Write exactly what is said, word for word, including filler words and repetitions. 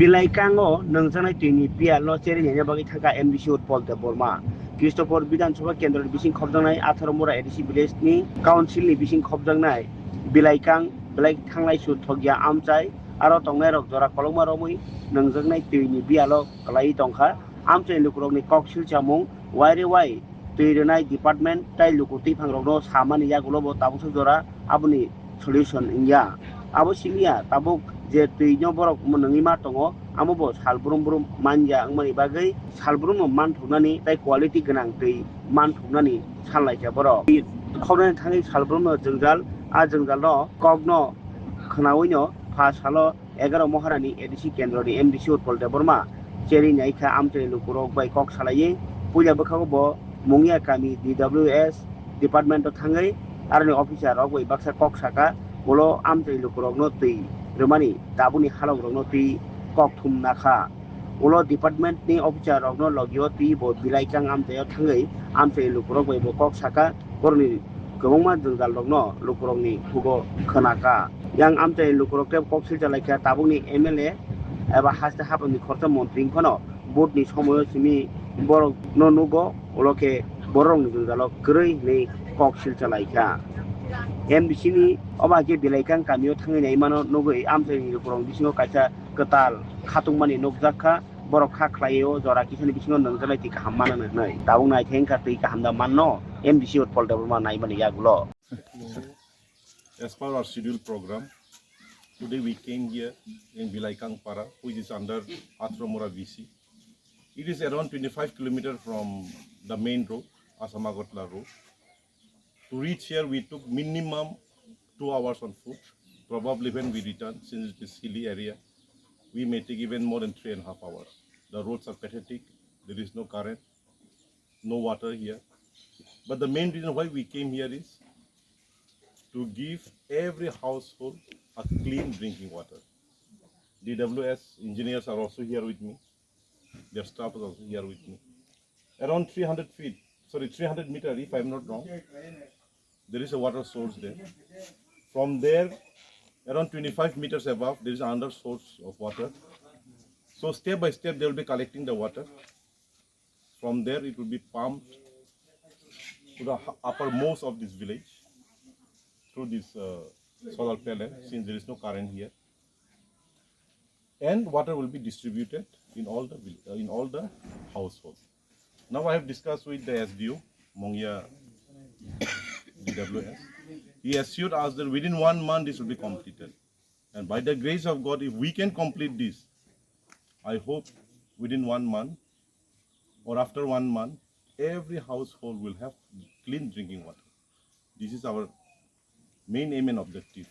Bilaikango nwngjaknai twini biyalno cherwi naina bagwi thangkha M D C Utpal Debbarma. Christopur Bidhan Sabha Kendroni bising khopjaknai Atharomura A D C village ni council ni bising khopjaknai Bilaikang belai thanglaisu thokya amchai aro tongnairok jora kolokma romwi nwngjaknai twini biyalo kwlaiwi tongkha. Amchaini lukurokni kok silchamung waire wai twi rwnai department tai luku twiphangrokno samani yagulo bo tabuksa jora aboni solution wngya. Abo simiya tabuk je twino borok nungwi ma tongo, amo bo sal brum brum manya wngmani bagwi sal brumno manthoknani tai quality gwnang twi manthoknani sanlaikha borok. Khoroknwi thangwi sal brumno jwngjal, a jwngjalno kokno khwnawino pha salo egaroh Moharani A D C kendroni M D C Utpal Debbarma cherwi naikha amchaini lukurok bai kok salaiwi. Puila bwkhago bo Mungya kami D W S department o thangwi aroni officer rok bai baksa kok saka, ulo amchaini lukurokno twi rwmani tabukni halokrokno twi kok thumna kha. Ulo department ni officer rokno logio twi bo Bilaikang amchaio thangwi amchaini lukurok bai bo kok saka, borokni kwbangma jwngjalrokno lukurokni thugo khwnakha. Yang amchaini lukurok tei kok silchalaikha tabukni M L A eba haste haphangni khoroksa montri phano vote ni somoio simi borokno nugo, ulo khe borokni jwngjalo kwrwi hinwi kok silchalaikha. M D C ni obo hai khe Bilaikang kamio thangwi naimano nugwi amchaini lukurokni bisingo kaisa kwtal khatungmani nukjakha. Borok kha khlaio jora kisani bisingo nwngjaknai twi kaham manani hwnwi. Tabuk naithai wngkha twi kaham da manno, M D C Utpal Debbarma naimani yagulo. As per our scheduled program, today we came here in Bilaikang Para, which is under Atharomura V C. It is around twenty-five kilometer from the main road, Assam Agartala road. To reach here, we took minimum two hours on foot. Probably when we return, since it is hilly area, we may take even more than three and a half hours. The roads are pathetic. There is no current, no water here. But the main reason why we came here is to give every household a clean drinking water. D W S engineers are also here with me. Their staff is also here with me. Around three hundred feet, sorry, three hundred meter, if I'm not wrong, there is a water source there. From there, around twenty-five meters above, there is another source of water. So step by step, they will be collecting the water. From there, it will be pumped to the h-, uppermost of this village through this, uh, solar panel, since there is no current here. And water will be distributed in all the vill-, uh, in all the households. Now I have discussed with the S D O, Mongya D W S. He assured us that within one month this will be completed. And by the grace of God, if we can complete this, I hope within one month or after one month, every household will have clean drinking water. This is our main aim and objective.